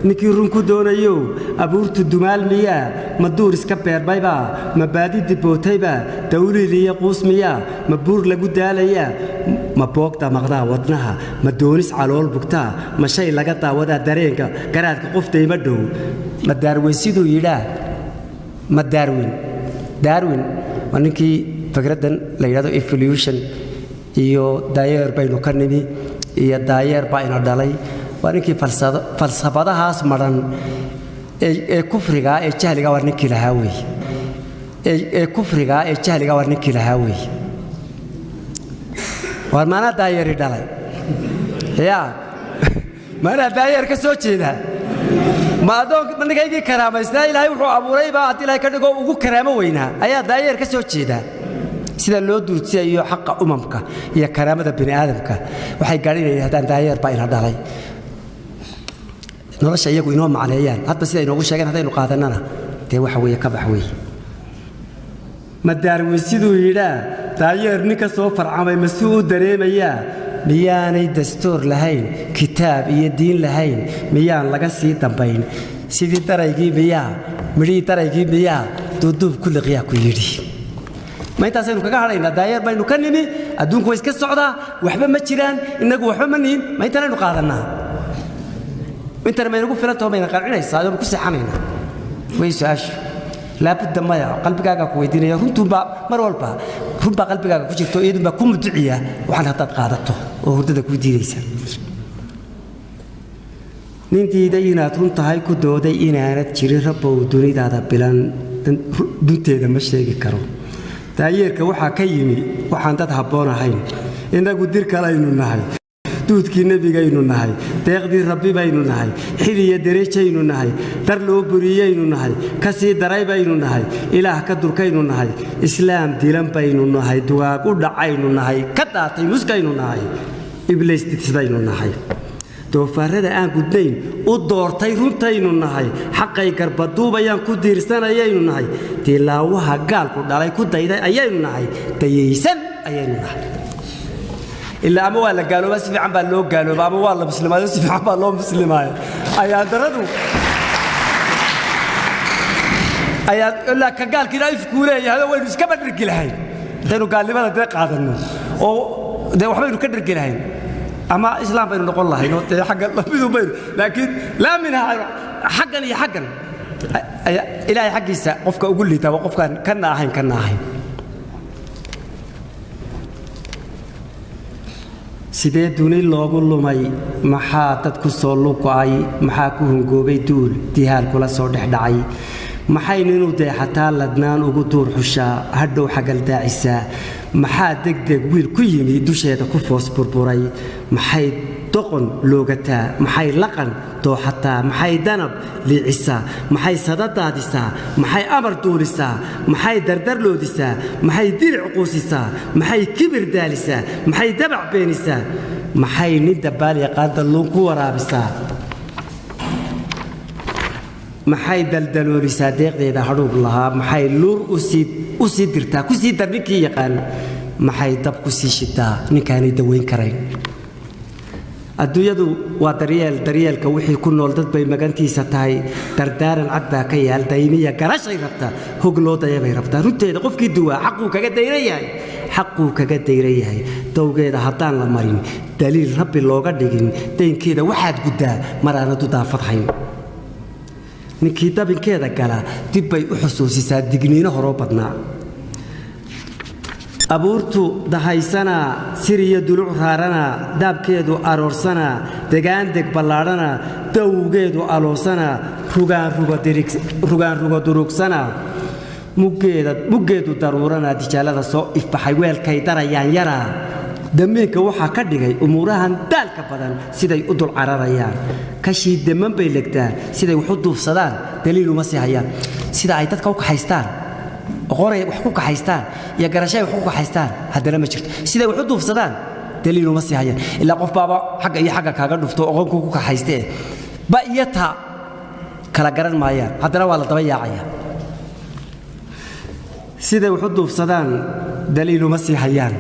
ninkii run ku doonayo, abuurtu dumaal miyaa? Ma duur iska beermaybaa? Ma baadi dibootaybaa? Dawliil iyo quus miyaa? Ma buur lagu daalayaa? Ma boogta maqdaa wadnaha? Ma doonis calool bugtaa? Ma shay laga daawadaa dareenka garaadka qoftayma dhow? Ma Daarweyn siduu yidhaa? Ma Darwin? Darwin waa ninkii fikraddan la yidhahdo evolution iyo daayeer baynu ka nimi iyo daayeer baa ina dhalay. Waa ninkii falsafadahaas madhan ee kufrigaa ee jahliga, waa ninkii lahaa weeye. Ee kufriga ee jahliga waa ninkii lahaa weeye. Waar maanaa daayeeri dhalay? Ya, maanaa daayeer ka soo jeeda? Ma addoon ninkaygii karaamaysnaa Ilaahay wuxuu abuuray baa haddii Ilaahay ka dhigo ugu karaamo weynaa ayaa daayeer ka soo jeeda? Sida loo duudsiyayo xaqa umamka iyo karaamada bini aadamka, waxay gaadhin inay yidhahdaan daayeer baa ina dhalay. Nolosha iyagu inoo macneeyaan hadba sida inoogu sheegeen haddaynu qaadanana, dee waxa weeye ka bax weeye. Ma Daarwin siduu yidhaa daayeer nin ka soo farcamay ma suu u dareemayaa? Miyaanay dastuur lahayn, kitaab iyo diin lahayn? Miyaan laga sii dambayn sidii daraygii? Miyaa midhihii daraygii miyaa duuduub ku liqyaa ku yidhi? Ma intaasaynu kaga hadhaynaa? Daayeer baynu ka nimi, adduunku waa iska socdaa, waxba ma jiraan, innagu waxba ma nihin. Ma intanaynu qaadannaa? Intana maynagu filantaho? Mayna qancinaysaa oo ma ku seexanaynaa way su-aashu? Laabudda maya. Qalbigaagaa ku weydiinaya. Runtuunbaa mar walba runbaa qalbigaaga ku jirto, iyadunbaa ku muduciya waxaan haddaad qaadato oo hurdada kuu diidaysa. Nin diiday inaad run tahay, ku dooday inaanad jirin, Rabbow dunidaada bilan dunteeda ma sheegi karo. Daayeerka waxaa ka yimi waxaan dad habboon ahayn. Innagu dir kalaynu nahay, duudkii nebigaynu nahay, deeqdii Rabbi baynu nahay, xil iyo derejaynu nahay, dar loo buriyaynu nahay, ka sii daray baynu nahay, Ilaah ka durkaynu nahay, Islaam dilan baynu nahay, dugaag u dhacaynu nahay, ka daatay muskaynu nahay, Ibliis didsidaynu nahay, doofaarrada aan gudnayn u doortay runtaynu nahay, xaqay garbaduubayaan ku diirsanayaynu nahay, dilaawaha gaalku dhalay ku dayday ayaynu nahay, dayaysan ayaynu nahay. Ilaa ama waa la gaaloobaa, si fiican baa loo gaaloobaa, ama waa la muslimaayo, si fiican baa loo muslimaayo. Ayaa daradu ayaa ilaa ka gaalkiina ifkuu leeyahay oo waynu iskaba dhergi lahayn intaynu gaalnimada dee qaadanno oo dee waxbaynu ka dhergi lahayn, ama Islaam baynu noqon lahayn oo dee xagga lamidu baynu, laakiin laa minha xaggan iyo xaggan. Ilaahay xaggiisa qofka ugu liitaa waa qofkaan kana ahayn kana ahayn. Sidee duni loogu lumay? Maxaa dad ku soo lugo'ay? Maxaa ku hungoobay duul dihaal kula soo dhex dhacay? Maxay ninuu deexataa ladnaan ugu duur xushaa, hadhow xagaldaacisaa? Maxaa degdeg wiil ku yimi dusheeda ku foos burburay? Maxay doqon loogataa? Maxay laqan dooxataa? Maxay danab liicisaa? Maxay sadadaadisaa? Maxay amar duulisaa? Maxay dardar loodisaa? Maxay dilic quusisaa? Maxay kibir daalisaa? Maxay dabac beenisaa? Maxay nin dabbaal yaqaan dalluun ku waraabisaa? Maxay daldaloolisaa deeqdeeda hadhuub lahaa? Maxay luur u sii dirtaa ku sii dar ninkii yaqaan? Maxay dab ku sii shitaa ninkaanay dawayn karayn? Adduunyadu waa daryeel, daryeelka wixii ku nool dad bay magantiisa tahay. Dardaaran cad baa ka yaal, daymiya garashay rabtaa, hog loo daya bay rabtaa. Runteeda qofkii duwaa xaquu kaga dayran yahay, xaquu kaga dayran yahay. Dowgeeda haddaan la marin, daliil Rabbi looga dhigin, daynkeeda waxaad guddaa mar aanad u daafadhayn. Ninkii dabinkeeda gala dib bay u xusuusisaa digniino horoo badnaa. Abuurtu dahaysanaa, siriyo duluc raaranaa, daabkeedu aroorsanaa, degaandeg ballaadhanaa, dawgeedu aloosanaa, rugaan rugo durugsanaa, muggeedu daruuranaa, dijaalada soo ifbaxay weelkay darayaan yaraa. Damiinka waxaa ka dhigay umuurahan daalka badan siday u dul cararayaan. Kashii deman bay legtaan, siday wax u duufsadaan daliil uma sii hayaan. Sida ay dadka u kaxaystaan, oqonay wax ku kaxaystaan iyo garasho ay wax ku kaxaystaan haddana ma jirto. Siday wax u duufsadaan daliil uma sii hayaan. Ilaa qof baaba xagga iyo xagga kaaga dhufto oqonkuu ku kaxaystee, ba iyo ta kala garan maayaan, haddana waa la daba yaacaya. Siday wax u duufsadaan daliil uma sii hayaan.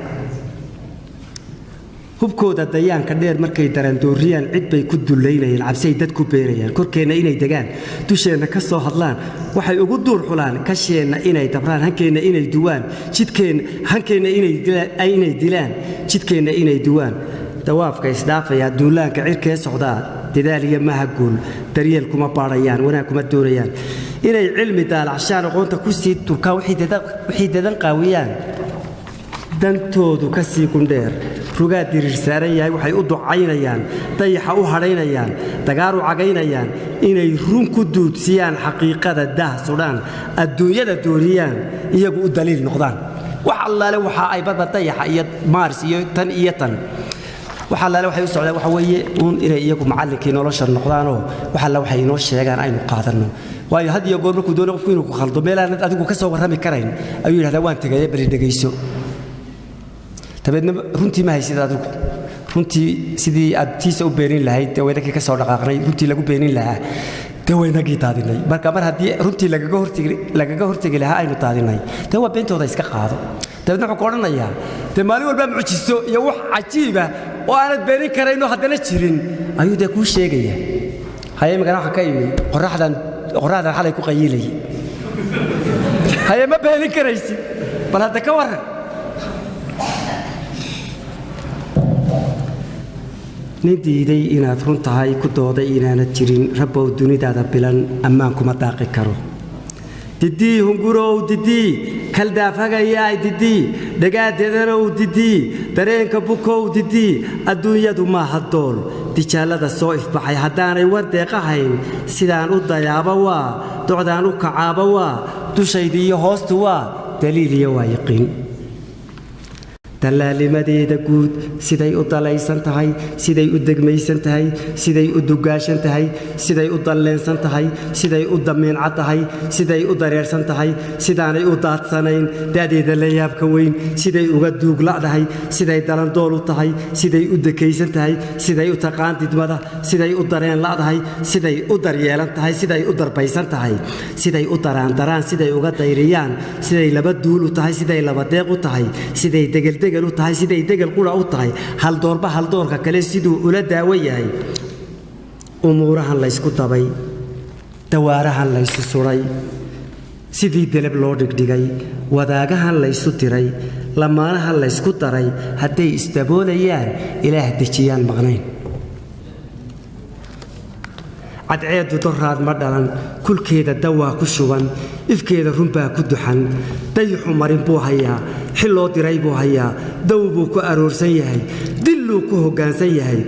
Hubkooda dayaanka dheer markay darandooriyaan, cid bay ku dullaynayaan, cabsay dad ku beerayaan. Korkeenna inay degaan, dusheenna ka soo hadlaan, waxay ugu duur xulaan kasheenna inay dabraan, hankeenna inay duwaan, jidkeenna hankeenna inay dilaan, jidkeenna inay duwaan. Dawaafka isdhaafayaa, duulaanka cirkee socdaa, dadaal iyo mahaguul daryeel kuma baadhayaan, wanaag kuma doonayaan. Inay cilmi daalacshaan, aqoonta ku sii durkaan, wixii dadan qaawiyaan, dantoodu ka sii gundheer. Rugaa diriir saaran yahay waxay u ducaynayaan, dayaxa u hadhaynayaan, dagaar u cagaynayaan, inay run ku duudsiyaan, xaqiiqada daah sudhaan, adduunyada dooriyaan, iyagu u daliil noqdaan. Wax allaale waxa ay barba dayaxa iyo Mars iyo tan iyo tan, wax allaale waxay u socdaan waxa weeye uun inay iyagu macallinkii nolosha noqdaanoo wax alle waxay inoo sheegaan aynu qaadanno. Waayo, had iyo goor markuu doonayo qofku inuu ku khaldo meelaanad adigu ka soo warrami karayn ayuu yidhahdaa, waan tegaya, bali dhegayso. Dabeedna runtii ma haysid adigu. Runtii sidii aad tiisa u beenin lahayd dee waynagii ka soo dhaqaaqnay, runtii lagu beenin lahaa dee waynagii daadinay. Marka mar haddii runtii lagaga hortegi lahaa aynu daadinay, dee waa beentooda iska qaado. Dabeedna wuxuu ku odhanayaa dee maalin walba mucjiso iyo wax cajiiba oo aanad beenin karayno haddana jirin ayuu dee kuu sheegaya. Haye, imikana waxaan ka imi qorraxdan, qorraxdan xalay ku qayiilayay. Haye, ma beenin karaysid, bal hadda ka warran. Nin diiday inaad run tahay, ku dooday inaanad jirin, Rabbow dunidaada bilan ammaan kuma daaqi karo. Didii hungurow, didii kaldaafhagayaay, didii dhagaadedanow, didii dareenka bukow, didii adduunyadu maaha dool. Dijaallada soo ifbaxay haddaanay war deeqahayn, sidaan u dayaaba waa, docdaan u kacaaba waa, dushayda iyo hoostu waa daliil iyo waa yaqiin. Dallaalimadeeda guud siday u dalaysan tahay, siday u degmaysan tahay, siday u dugaashan tahay, siday u dalleensan tahay, siday u damiincad tahay, siday u dareersan tahay, sidaanay u daadsanayn, da'deeda la yaabka weyn, siday uga duugla'dahay, siday dalandool u tahay, siday u dekaysan tahay, siday u taqaan didmada, siday u dareen la'dahay, siday u daryeelan tahay, siday u darbaysan tahay, siday u daraandaraan, siday uga dayriyaan, siday laba duul u tahay, siday laba deeq u tahay, siday degeldegel u tahay, siday degel qura u tahay, haldoorba haldoorka kale siduu ula daawo yahay, umuurahan laysku dabay, dawaarahan laysu suray, sidii deleb loo dhigdhigay, wadaagahan laysu diray, lamaanahan laysku daray, hadday isdaboolayaan Ilaah dejiyaan maqnayn. Cadceeddu doraad ma dhalan, kulkeeda dawaa ku shuban, ifkeeda runbaa ku duxan. Dayixu marin buu hayaa, xil loo diray buu hayaa, daw buu ku aroorsan yahay, dilluu ku hoggaansan yahay.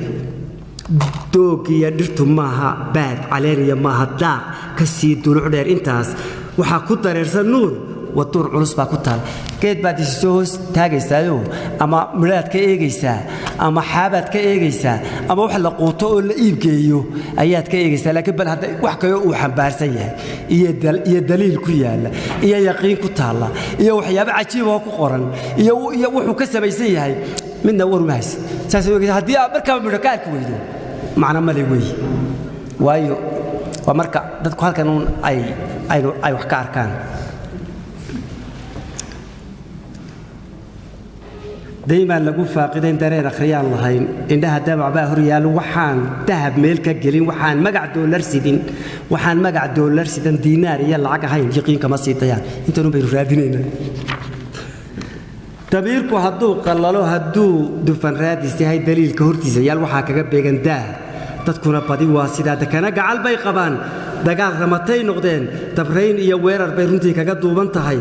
Dooggiyo dhirtu maaha baad caleeniya, maaha daaq ka sii duluc dheer intaas, waxaa ku dareersan nuur, waduur culus baa ku taal. Geed baad isi soo hoos taagaysaayo, ama midhaad ka eegaysaa, ama xaabaad ka eegaysaa, ama wax la quuto oo la iibgeeyo ayaad ka eegaysaa, laakiin bal hadda wax kaloo uu xambaarsan yahay iyo daliil ku yaalla iyo yaqiin ku taalla iyo waxyaabo cajiib oo ku qoran iyo wuxuu ka samaysan yahay midna war uma haysid. Saas eegaysa, haddii aad markaaba midho ka arki weydo, macno male weeye. Waayo, waa marka dadku halkan uun ay aynu ay wax ka arkaan. Daymaan lagu faaqidayn, dareen akhriyaan lahayn, indhaha damac baa hor yaal. Waxaan dahab meel ka gelin, waxaan magac doolar sidin, waxaan magac doolar sidan, diinaar iyo lacag ahayn, yaqiin kama sii dayaan. Intanun baynu raadinaynaa. Damiirku hadduu qallalo, hadduu dufan raadis yahay, daliilka hortiisa yaal waxaa kaga beegan daah. Dadkuna badi waa sidaa, dekana gacal bay qabaan, dagaal ramatay noqdeen, dabrayn iyo weerar bay runtii kaga duuban tahay.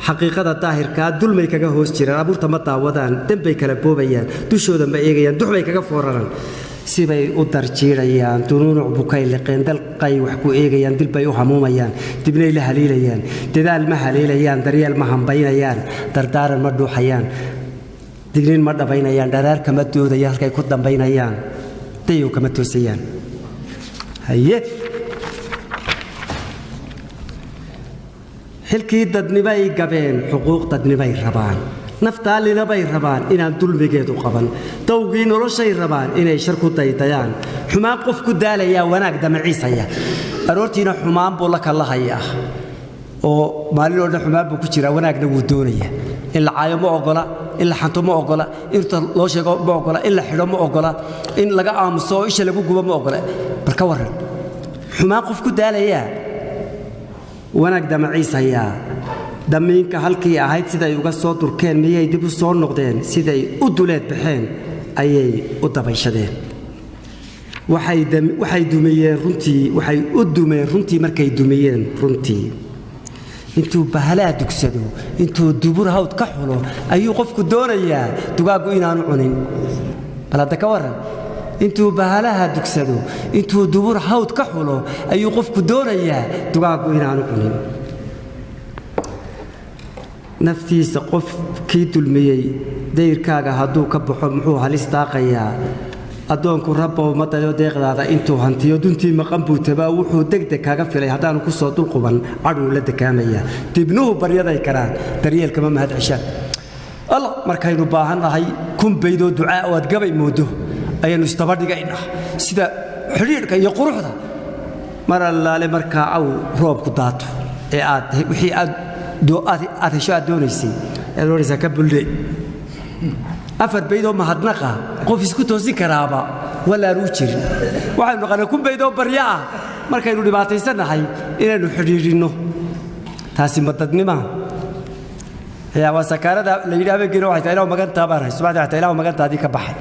Xaqiiqada daahirkaa dulmay kaga hoos jiraan, abuurta ma daawadaan, dembay kala boobayaan, dushooda ma eegayaan, duxbay kaga fooraraan, sibay u darjiirayaan, dunuunuc bukay liqeen, dalqay wax ku eegayaan, dilbay u hamuumayaan, dibnay la haliilayaan, dadaal ma haliilayaan, daryeel ma hambaynayaan, dardaaran ma dhuuxayaan, digniin ma dhabaynayaan, dharaar kama doodayaan, halkay ku dambaynayaan dayow kama toosayaan. Haye, xilkii dadnimay gabeen, xuquuq dadnimay rabaan, naftaalinabay rabaan inaan dulmigeedu qaban, dawgii noloshay rabaan inay shar ku daydayaan. Xumaan qof ku daalayaa wanaag damaciisaya, aroortiina xumaan buu la kallahayaa oo maalin oo dhan xumaan buu ku jiraa, wanaagna wuu doonaya. In la caayo ma ogola, in la xanto ma ogola, inta loo sheego ma ogola, in la xidho ma ogola, in laga aamuso oo isha lagu gubo ma ogola. Bal ka warran, xumaan qof ku daalayaa wanaag damaciisayaa. Damiinka halkii ahayd siday uga soo durkeen miyay dib u soo noqdeen? Siday u duleed baxeen ayay u dabayshadeen. Waxay dumiyeen runtii, waxay u dumeen runtii markay dumiyeen runtii. Intuu bahalaa dugsado, intuu dubur hawd ka xulo, ayuu qofku doonayaa dugaaggu inaanu cunin. Bal hadda ka warran, intuu bahalaha dugsado, intuu dubur hawd ka xulo, ayuu qofku doonayaa dugaaggu inaanu cunin. Naftiisa qofkii dulmiyey dayrkaaga hadduu ka baxo, muxuu halis daaqayaa? Addoonku Rabbow ma dayo deeqdaada intuu hantiyo, duntii maqan buu tabaa. Wuxuu degdeg kaga filay haddaanu ku soo dulquban, cadhuu la dekaamayaa. Dibnuhu baryaday karaan, daryeelkama mahad ceshaan. Allah, markaynu baahan nahay 1000 baydoo ducaa oo aad gabay moodo ayaynu isdaba dhigaynaa, sida xidhiidhka iyo quruxda. Mar allaale markaa aw roobku daato ee aad wixii aad aad hesho aad doonaysay, ayaad odhanaysaa ka buldhe 4 baydoo mahadnaqa. Qof isku toosin karaaba walaan u jirin. Waxaynu naqaanaa 1000 baydoo baryo ah markaynu dhibaataysannahay inaynu xidhiidhinno. Taasi madadnima yaa? Waa sakaarada la yidhi habeenkiina waxay tahay ilaw magantaa baan hay, subaxdii waxay tahay ilaw magantaadii ka baxay.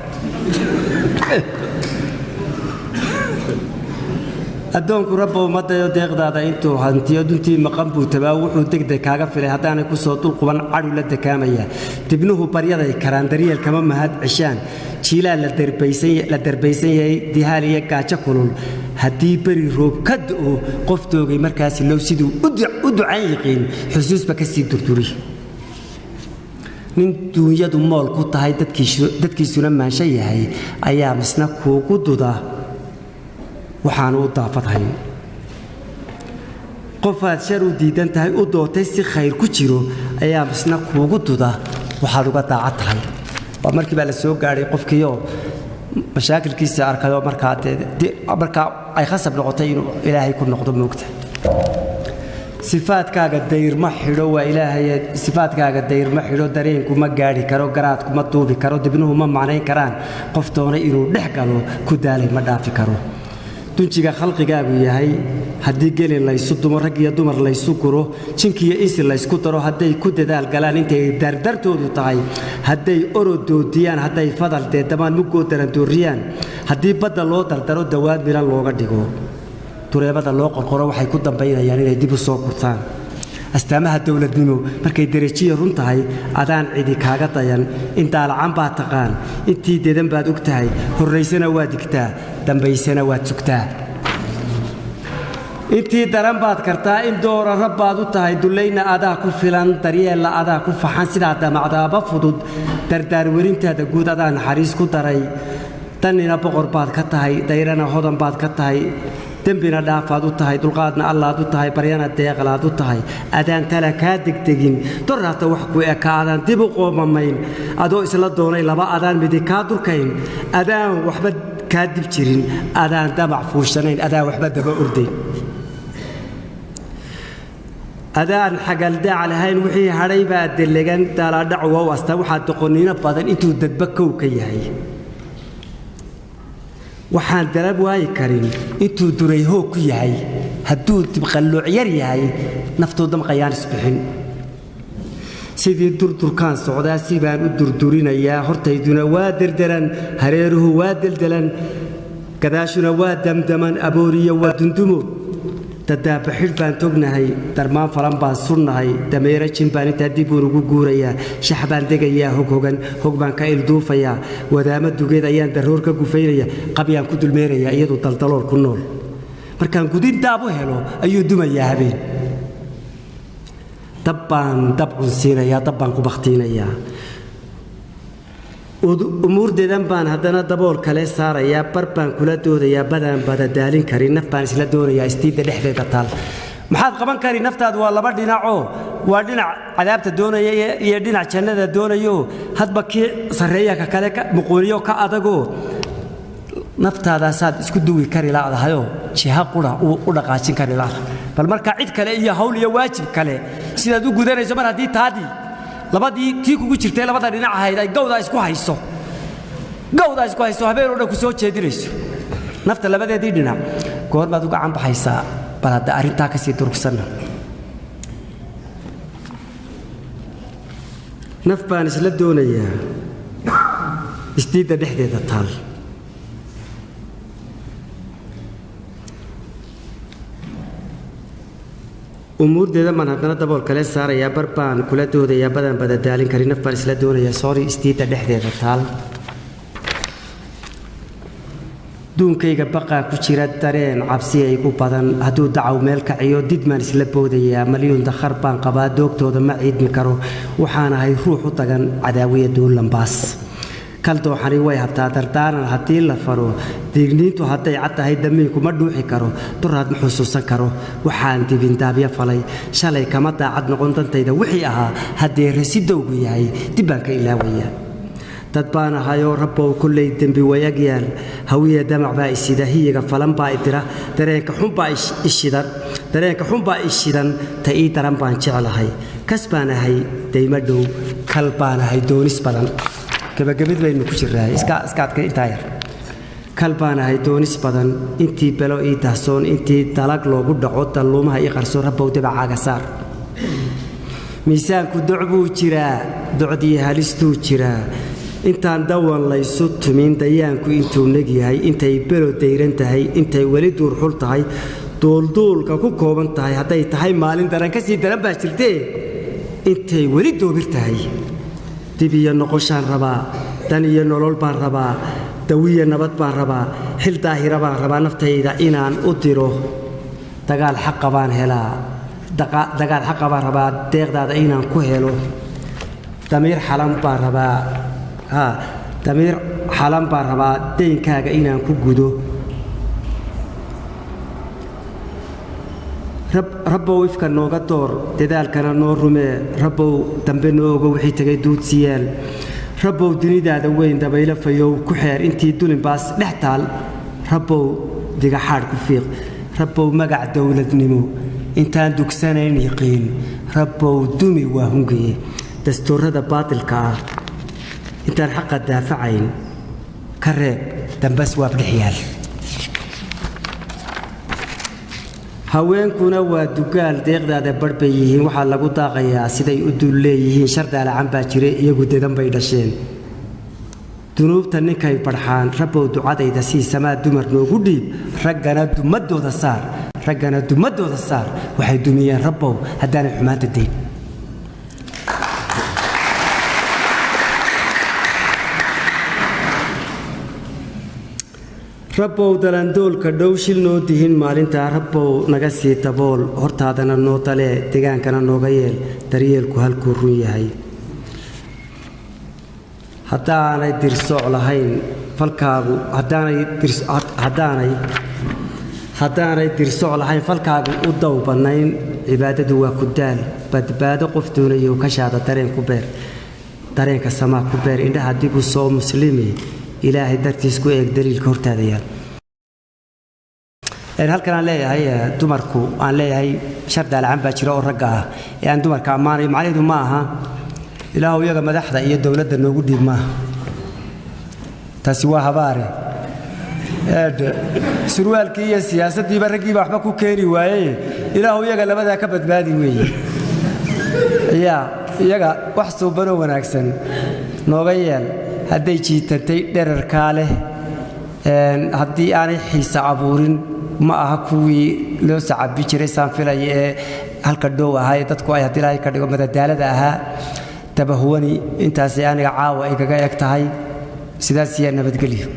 Addoonku Rabbow ma dayo deeqdaada intuu hantiyo, duntii maqan buu tabaa. Wuxuu degdeg kaaga filay haddaanay ku soo dulquban, cadhu la dekaamaya. Dibnuhu baryaday karaan, daryeelkama mahad ceshaan. Jiilaal la darbaysan yahay, dihaal iyo gaajo kulul, haddii beri roob ka da'o, qof doogay markaasi low siduu u ducan yiqiin, xusuusba ka sii durduri. Nin duunyadu mool ku tahay, dadkiisuna maansho yahay, ayaa misna kuugu duda waxaanu u daafadhayn. Qofaad shar u diidan tahay, u doortay si khayr ku jiro, ayaa misna kuugu duda waxaad uga daacad tahay. Waa markii baa la soo gaadhay qofkiioo mashaakilkiisa arkayoo markaa dee markaa ay khasab noqotay inuu Ilaahay ku noqdo. Moogta sifaadkaaga dayrma xidho, waa Ilaahay. Sifaadkaaga dayrma xidho, dareenku ma gaadhi karo, garaadku ma duubi karo, dibnuhu ma macnayn karaan. Qof doonay inuu dhex galo ku daalay ma dhaafi karo. Dunjiga khalqigaagu yahay haddii gelin laysu dumo, rag iyo dumar laysu guro, jinkiyo insi laysku daro, hadday ku dadaal galaan intay dardartoodu tahay, hadday orod doodiyaan, hadday fadal deedamaan, muggoo darandooriyaan, haddii badda loo dardaro, dawaad milan looga dhigo, dureebada loo qorqoro, waxay ku dambaynayaan inay dib u soo gurtaan. Astaamaha dowladnimo markay derejiya run tahay, adaan cidi kaaga dayan. In daalacan baad taqaan, intii dedan baad og tahay, horraysana waad digtaa, dambaysana waad sugtaa. Intii daran baad kartaa, in doora rabbaad u tahay, dullayna adaa ku filan, daryeella adaa ku faxan. Sidaa damacdaaba fudud, dardaarwerintaada guud adaa naxariis ku daray. Dannina boqor baad ka tahay, dayrana hodan baad ka tahay, dembina dhaafaad u tahay, dulqaadna Allaad u tahay, baryana deeqlaad u tahay. Adaan tala kaa degdegin, doraata wax ku eka adaan dib u qoomamayn, adoo isla doonay laba adaan midi kaa durkayn, adaan waxba kaa dib jirin, adaan damac fuushanayn, adaan waxba daba ordayn, adaan xagaldaac lahayn. Wixii hadhay baa delegan daalaadhac wow asta. Waxaa doqoniino badan intuu dadba kow ka yahay. Waxaan dalab waayi karin intuu duray hoog ku yahay. Hadduu dibqallooc yar yahay, naftuu damqayaan isbixin. Sidii durdurkaan socdaa, si baan u durdurinayaa, hortayduna waa derderan, hareeruhu waa deldelan, gadaashuna waa damdaman, abooriyo waa dundumo. Dadaaba xidh baan tognahay, darmaan falan baan surnahay, dameero jin baan intaa dib uun ugu guurayaa, shax baan degayaa hoghogan, hog baan ka ilduufayaa, wadaamo dugeed ayaan daroor ka gufaynaya, qabyaan ku dulmeerayaa iyadu daldalool ku nool. Markaan gudin daab u helo ayuu dumayaa habeen. Dab baan dab cunsiinayaa, dab baan ku bakhtiinayaa, umuurdeedan baan haddana dabool kale saarayaa, bar baan kula doodayaa, badaan badadaalin karin. Naf baan isla doonayaa istiidda dhexdeeda taal. Maxaad qaban kari? Naftaadu waa laba dhinacoo, waa dhinac cadaabta doonaya iyo dhinac jannada doonayo. Hadba kii sarreeya ka kale muquuniyo ka adagoo naftaadaasaad isku duwi kari laadahayoo jiha qura u dhaqaajin kari laadahay. Bal markaa cid kale iyo hawl iyo waajib kale sidaad u gudanayso, mar haddii taadii labadii tii kugu jirtay labada dhinac ahayd ay gawdaa isku hayso, gawdaa isku hayso, habeen oo dhan ku soo jeedinayso nafta labadeedii dhinac, goormaad u gacan baxaysaa? Bal hadda arrintaa ka sii durugsanna. Naf baan isla doonayaa isdiidda dhexdeeda taal. Umuurdeeda baan haddana dabool kale saarayaa, bar baan kula doodayaa, badan badadaalin karin, naf baan isla doonayaa, soori istiidda dhexdeeda taal. Duunkayga baqaa ku jira, dareen cabsiya igu badan, hadduu dacaw meel kaciyo didmaan isla boodayaa, malyuun dakhar baan qabaa, doogtooda ma ciidmi karo, waxaan ahay ruux u tagan cadaawiya duulambaas. Kal dooxani way habtaa dardaaran haddii la faro, diigniintu hadday cad tahay damiinku ma dhuuxi karo, duraad ma xusuusan karo, waxaan dibindaabyo falay shalay kama daacad noqon dantayda wixii ahaa, haddee rasidowgu yahay dib baan ka ilaawayaa. Dad baan ahayoo Rabbow kolley dembi wayag yaal, hawiya damac baa isida, hiyiga falan baa idira, dareenka xunbaa ishidan, dareenka xunbaa ishidan, ta ii daran baan jeclahay, kas baan ahay daymo dhow, kal baan ahay doonis badan. Gabagabid baynu ku jiraa, iska iska adkay intaa yar. Kal baan ahay doonis badan, intii belo ii dahsoon, intii dalag loogu dhaco dalluumaha ii qarsoon, Rabbow dabacaaga saar. Miisaanku doc buu jiraa, docdii halistuu jiraa, intaan dawan laysu tumin, dayaanku intuu neg yahay, intay belo dayran tahay, intay weli duurxul tahay, duulduulka ku kooban tahay, hadday tahay maalin daran kasii daran baa jirtee, intay weli doobir tahay, dib iyo noqoshaan rabaa, dan iyo nolol baan rabaa, dawiya nabad baan rabaa, xil daahira baan rabaa, naftayda inaan u diro dagaal xaqa baan helaa, dagaal xaqa baan rabaa, deeqdaada inaan ku helo, damiir xalan baan rabaa, ha damiir xalan baan rabaa, daynkaaga inaan ku gudo. Rabbow ifka nooga door, dadaalkana noo rumee, Rabbow dambe noo ogo, wixii tegay duudsiyaal, Rabbow dunidaada weyn dabaylo fayow ku xeer, intii dulinbaas dhex taal Rabbow digaxaadh ku fiiq, Rabbow magac dowladnimo intaan dugsanayn yiqiin, Rabbow dumi waa hungaye, dastuurada baatilka ah intaan xaqa daafacayn ka reeb, dambas waab dhex yaal. Haweenkuna waa dugaal, deeqdaada barh bay yihiin, waxaa lagu daaqayaa siday u dul leeyihiin, shar daalacan baa jira, iyagu dedan bay dhasheen, dunuubta ninkay barxaan, Rabbow ducadayda sii, samaa dumar noogu dhiib, raggana dumadooda saar, raggana dumadooda saar, waxay dumiyeen Rabbow haddaanay xumaanta dayn. Rabbow dalandoolka dhow shil noo dihin maalintaa, Rabbow naga sii dabool, hortaadana noo dalee, degaankana nooga yeel, daryeelku halkuu run yahay. Haddaanay dirsooc lahayn falkaagu, haddaanay haddaanay dirsooc lahayn falkaagu u daw bannayn, cibaadadu waa ku daal, badbaado qof doonayo kashaada dareen ku beer, dareenka samaa ku beer, indhaha dib u soo muslimi, Ilaahay dartiis ku eeg daliilka hortaada yaal. Halkan aan leeyahay dumarku, aan leeyahay shar daalacan baa jira oo ragga ah ee aan dumarka ammaanayo, macnaheedu ma aha Ilaahu iyaga madaxda iyo dowladda noogu dhiib, maaha, taasi waa habaare. Surwaalkii iyo siyaasaddiiba raggiiba waxba ku keeni waaye, Ilaahu iyaga labadaa ka badbaadi weeye, ya iyaga wax suubanoo wanaagsan nooga yeel. Hadday jiitantay dherarkaa leh, haddii aanay xiisa abuurin, ma aha kuwii loo sacabi jiray saan filaya ee halka dhow ahaa ee dadku ay haddii Ilaahay ka dhigo madadaalada ahaa dabahuwani. Intaasay aniga caawa igaga eg tahay, sidaas iyaa nabadgelyo.